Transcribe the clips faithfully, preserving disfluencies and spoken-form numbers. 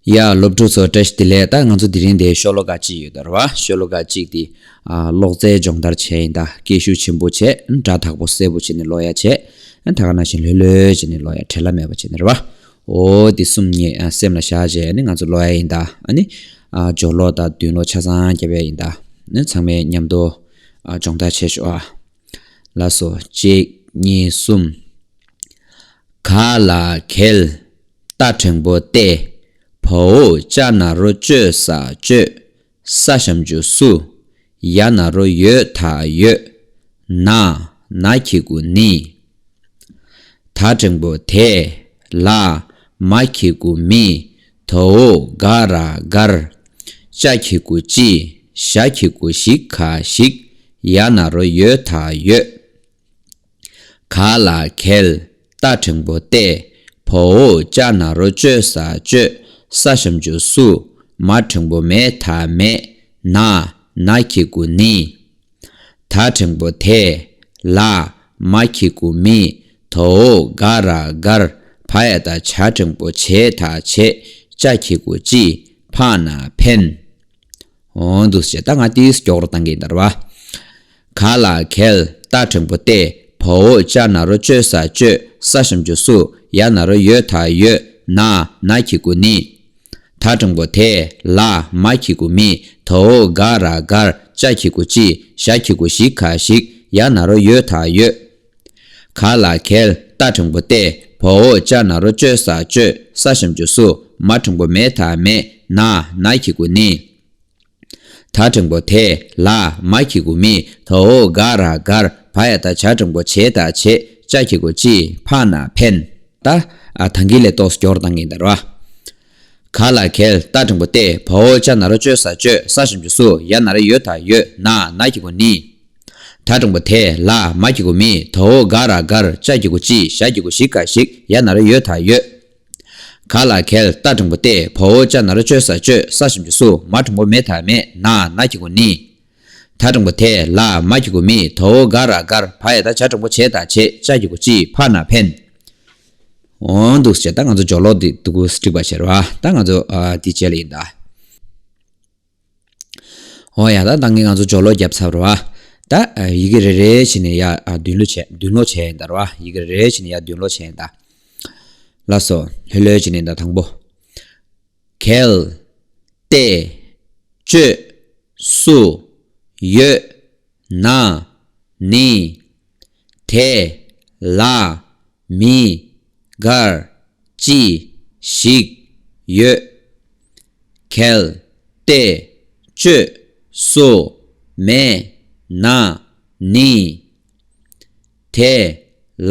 ཡ། སློབ་ཕྲུག་ཚོ་བཀྲ་ཤིས་བདེ་ལེགས། ད་ང་ཚོ་དེ་རིང་འདིར་ཤོ་ལོ་ཀ་གཅིག་ཡོད་ད་ར་བ། ཤོ་ལོ་ཀ་གཅིག་དེ་ཨ་ཀློག་རྩལ་སྦྱོང་བརྡར་བྱས་ཡིན་ད། སྐད་ཤུགས་ཆེན་པོ་བྱས། སྒྲ་དག་པོ་གསལ་པོ་བྱས་ནས་ཀློག་ཡ་བྱས། ཨ་ད་ག་ནང་བཞིན་ལྷོད་ལྷོད་བྱས་ནས་ཀློག་ཡ། བྲེལ་བ་མེད་པ་བྱས་ནས་ར་བ། འོ་དེ་གསུམ་ངས་ཨ་སེམས་ལ་བཞག་བྱས་ཨ་ནི་ང་ཚོ་ཀློག་ཡ་ཡིན་ད། ཨ་ནི་ཨ་སྦྱོར་ཀློག་དང་མདུན་ཀློག་ཆ་ཚང་རྒྱབ་ཡ་ཡིན་ད། ཨ་ནི་ཚང་མས་མཉམ་དུ་ཨ་སྦྱོང་བརྡར་བྱས་ཤོག་ཨ། ལགས་སོ། གཅིག་གཉིས་གསུམ། ག་ལ་གལ། རྟ་འགྲེང་པོ་སྟེ། བ་འོག་ཅ་ན་རོ་ཅོ་ས་བཅོས། ས་ཞབས་ཀྱུ་སུ། ཡ་ན་རོ་ཡོ་ད་ཡོད། ན། ན་གི་གུ་ནི། ད་འགྲེང་པོ་དེ། ལ། མ་གི་གུ་མི། ད་འོག་ག་ར་གར། ཅ་གི་གུ་ཅི། ཞ་གི་གུ་ཞི་ག་ཞིག་ཡ་ན་རོ་ཡོ་ད་ཡོད། ག་ལ་གལ། རྟ་འགྲེང་པོ་སྟེ། བ་འོག་ཅ་ན་རོ་ཅོ་ས་བཅོས། ས་ཞབས་ཀྱུ་སུ། མ་འགྲེང་པོ་མེ་ད་མེད། ན། ན་གི་གུ་ནི། ད་འགྲེང་པོ་དེ། ལ། མ་གི་གུ་མི། ད་འོག་ག་ར་གར། བ་ཡ་བཏགས་བྱ་འགྲེང་པོ་བྱེ་ད་བྱེད། ཅ་གི་གུ་ཅི། ཕ་ན་འཕེན། འོ་འདུག་སེ་བྱས། ད་ང་ཏིས་མགྱོགས་རུ་བཏང་གི་ཡིན་ད་ར་བ། ག་ལ་གལ། རྟ་འགྲེང་པོ་སྟེ། བ་འོག་ཅ་ན་རོ་ཅོ་ས་བཅོས། ས་ཞབས་ཀྱུ་སུ། ཡ་ན་རོ་ཡོ་ད་ཡོད། ན། ན་གི་གུ་ནི། ད་འགྲེང་པོ་དེ། ལ། མ་གི་གུ་མི། ད་འོག་ག་ར་གར། ཅ་གི་གུ་ཅི། ཞ་གི་གུ་ཞི་ག་ཞིག་ཡ་ན་རོ་ཡོ་ད་ཡོད། ག་ལ་གལ། རྟ་འགྲེང་པོ་སྟེ། བ་འོག་ཅ་ན་རོ་ཅོ་ས་བཅོས། ས་ཞབས་ཀྱུ་སུ། མ་འགྲེང་པོ་མེ་ད་མེད། ན། ན་གི་གུ་ནི། ད་འགྲེང་པོ་དེ། ལ། མ་གི་གུ་མི། ད་འོག་ག་ར་གར། བ་ཡ་བཏགས་བྱ་འགྲེང་པོ་བྱེ་ད་བྱེད། ཅ་གི་གུ་ཅི། ཕ་ན་འཕེན། ད། ཨ་ད་གིན་ལས་ཏོག་ཙམ་མགྱོགས་རུ་བཏང་གི་ཡིན་ད་ར་བ། ག་ལ་གལ། རྟ་འགྲེང་པོ་སྟེ། བ་འོག་ཅ་ན་རོ་ཅོ་ས་བཅོས། ས་ཞབས་ཀྱུ་སུ། ཡ་ན་རོ་ཡོ་ད་ཡོད། ན། ན་གི་གུ་ནི། ད་འགྲེང་པོ་དེ། ལ། མ་གི་གུ་མི། ད་འོག་ག་ར་གར། ཅ་གི་གུ་ཅི། ཞ་གི་གུ་ཞི་ག་ཞིག་ཡ་ན་རོ་ཡོ་ད་ཡོད། ག་ལ་གལ། རྟ་འགྲེང་པོ་སྟེ། བ་འོག་ཅ་ན་རོ་ཅོ་ས་བཅོས། ས་ཞབས་ཀྱུ་སུ། མ་འགྲེང་པོ་མེ་ད་མེད། ན། ན་གི་གུ་ནི། ད་འགྲེང་པོ་དེ། ལ། མ་གི་གུ་མི། ད་འོག་ག་ར་གར། བ་ཡ་བཏགས་བྱ་འགྲེང་པོ་བྱེ་ད་བྱེད། ཅ་གི་གུ་ཅི། ཕ་ན་འཕེན། འོ་འདུག་སེ་བྱས། ད་ང་ཚོ་སྦྱོར་ཀློག་འདི་འདུག་གུ་འགྲིག་པ་བྱས་ར་བ། ད་ང་ཚོ་ཨ་འདི་རྗེས་ལ་ཡིན་ད། འོ་ཡ། ད་ད་གིན་ང་ཚོ་སྦྱོར་ཀློག་བརྒྱབ་ཚར་ར་བ། ད་ཨ་ཡི་གེ་རེ་རེ་བྱས་ནས་ཡ་ཨ་མདུན་ཀློག་བྱས། མདུན་ཀློག་བྱས་ཡིན་ད་ར་བ། ཡི་གེ་རེ་རེ་བྱས་ནས་ཡ་མདུན་ཀློག་བྱས་ཡིན་ད། ལགས་སོ། ལྷོད་ལྷོད་བྱས་ནས་ད་དང་པོ། གལ་ཏེ་ཅོས་སུ་ཡོད་ན་ནི། དེ་ལ་མི་དགར་ཅི་ཞིག་ཡོད། གལ་ཏེ་ཅོས་སུ་མེད་ན་ནི། དེ་ལ་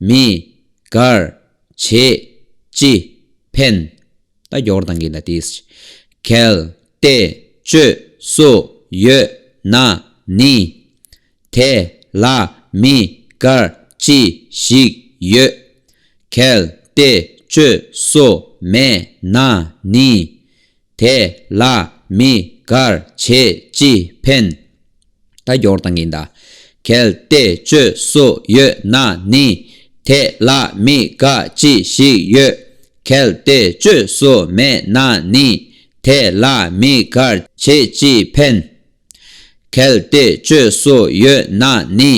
མི་དགར་བྱས་ཅི་ཕན། ད་མགྱོགས་རུ་བཏང་གི་ཡིན་ད་ཏིས། གལ་ཏེ་ཅོས་སུ་ཡོད་ན་ནི། དེ་ལ་མི་དགར་ཅི་ཞིག་ཡོད། གལ་ཏེ་ཅོས་སུ་མེད་ན་ནི། དེ་ལ་མི་དགར་བྱས་ཅི་ཕན། ད་མགྱོགས་རུ་བཏང་གི་ཡིན་ད། གལ་ཏེ་ཅོས་སུ་ཡོད་ན་ནི། དེ་ལ་མི་དགའ་ཅི་ཞིག་ཡོད། གལ་ཏེ་ཅོས་སུ་མེད་ན་ནི། དེ་ལ་མི་དགར་བྱས་ཅི་ཕན། གལ་ཏེ་ཅོས་སུ་ཡོད་ན་ནི།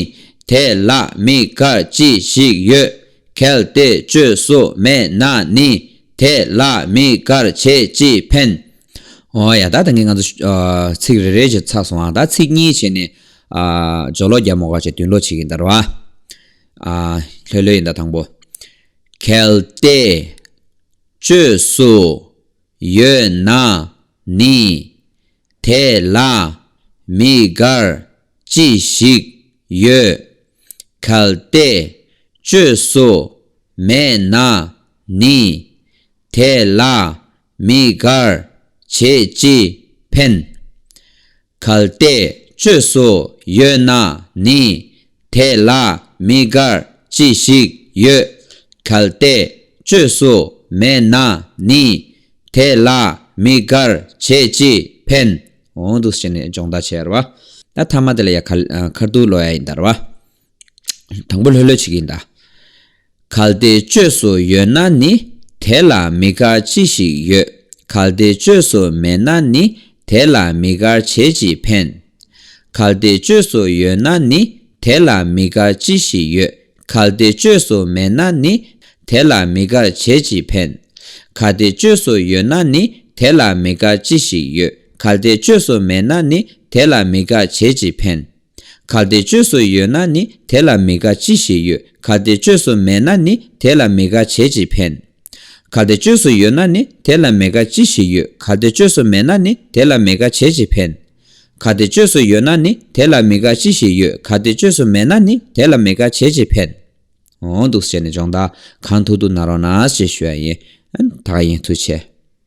དེ་ལ་མི་དགར་ཅི་ཞིག་ཡོད། གལ་ཏེ་ཅོས་སུ་མེད་ན་ནི། དེ་ལ་མི་དགར་བྱས་ཅི་ཕན། འོ་ཡ། ད་ད་གིན་ང་ཚོ་ཨ་ཚིག་རེ་རེ་བྱས་ཚར་སོང་ཨ། ད་ཚིག་གཉིས་བྱས་ནས་ཨ་སྦྱོར་ཀློག་རྒྱབ་མོ་ག་བྱས་མདུན་ཀློག་བྱེད་ཀྱི་ཡིན་ད་ར་བ། ཨ་ལྷོད་ལྷོད་ཡིན་ད་དང་པོ། གལ་ཏེ་ཅོས་སུ་ཡོད་ན་ནི། དེ་ལ་མི་དགར་ཅི་ཞིག་ཡོད། གལ་ཏེ་ཅོས་སུ་མེད་ན་ནི། དེ་ལ་མི་དགར་བྱས་ཅི་ཕན། གལ་ཏེ་ཅོས་སུ་ཡོད་ན་ནི། དེ་ལ་མི་དགར་ཅི་ཞིག་ཡོད། གལ་ཏེ་ཅོས་སུ་མེད་ན་ནི། དེ་ལ་མི་དགར་བྱས་ཅི་ཕན། འོ་འདུག་སེ་བྱས་ནས་སྦྱོང་བརྡར་བྱས་ར་བ། ད་མཐའ་མ་དེ་ལ་ཡ་ཁ་ཨ་ཁ་ཐུག་ཀློག་ཡ་ཡིན་ད་ར་བ། དང་པོ་ལྷོད་ལྷོད་བྱེད་ཀྱི་ཡིན་ད། གལ་ཏེ་ཅོས་སུ་ཡོད་ན་ནི། དེ་ལ་མི་དགའ་ཅི་ཞིག་ཡོད། གལ་ཏེ་བཅོས་སུ་མེད་ན་ནི། དེ་ལ་མི་དགར་བྱས་ཅི་ཕན། གལ་ཏེ་བཅོས་སུ་ཡོད་ན་ནི། དེ་ལ་མི་དགར་ཅི་ཞིག་ཡོད། གལ་ཏེ་བཅོས་སུ་མེད་ན་ནི། དེ་ལ་མི་དགར་བྱས་ཅི་ཕན། གལ་ཏེ་བཅོས་སུ་ཡོད་ན་ནི། དེ་ལ་མི་དགར་ཅི་ཞིག་ཡོད། གལ་ཏེ་བཅོས་སུ་མེད་ན་ནི། དེ་ལ་མི་དགར་བྱས་ཅི་ཕན། གལ་ཏེ་བཅོས་སུ་ཡོད་ན་ནི། དེ་ལ་མི་དགའ་ཅི་ཞིག་ཡོད། གལ་ཏེ་བཅོས་སུ་མེད་ན་ནི། དེ་ལ་མི་དགའ་བྱས་ཅི་ཕན། གལ་ཏེ་བཅོས་སུ་ཡོད་ན་ནི། དེ་ལ་མི་དགའ་ཅི་ཞིག་ཡོད། གལ་ཏེ་བཅོས་སུ་མེད་ན་ནི། དེ་ལ་མི་དགའ་བྱས་ཅི་ཕན། གལ་ཏེ་བཅོས་སུ་ཡོད་ན་ནི། དེ་ལ་མི་དགའ་ཅི་ཞིག་ཡོད། གལ་ཏེ་བཅོས་སུ་མེད་ན་ནི། དེ་ལ་མི་དགའ་བྱས་ཅི་ཕན། འོ་འདུག་བྱས་ནས་སྦྱོང་བརྡར་གང་ཐུབ་ཐུབ་གནང་རོགས་གནང་ཞེས་ཞུ་ཡ་ཡིན། ད་ག་ཡིན། ཐུགས་རྗེ་ཆེ།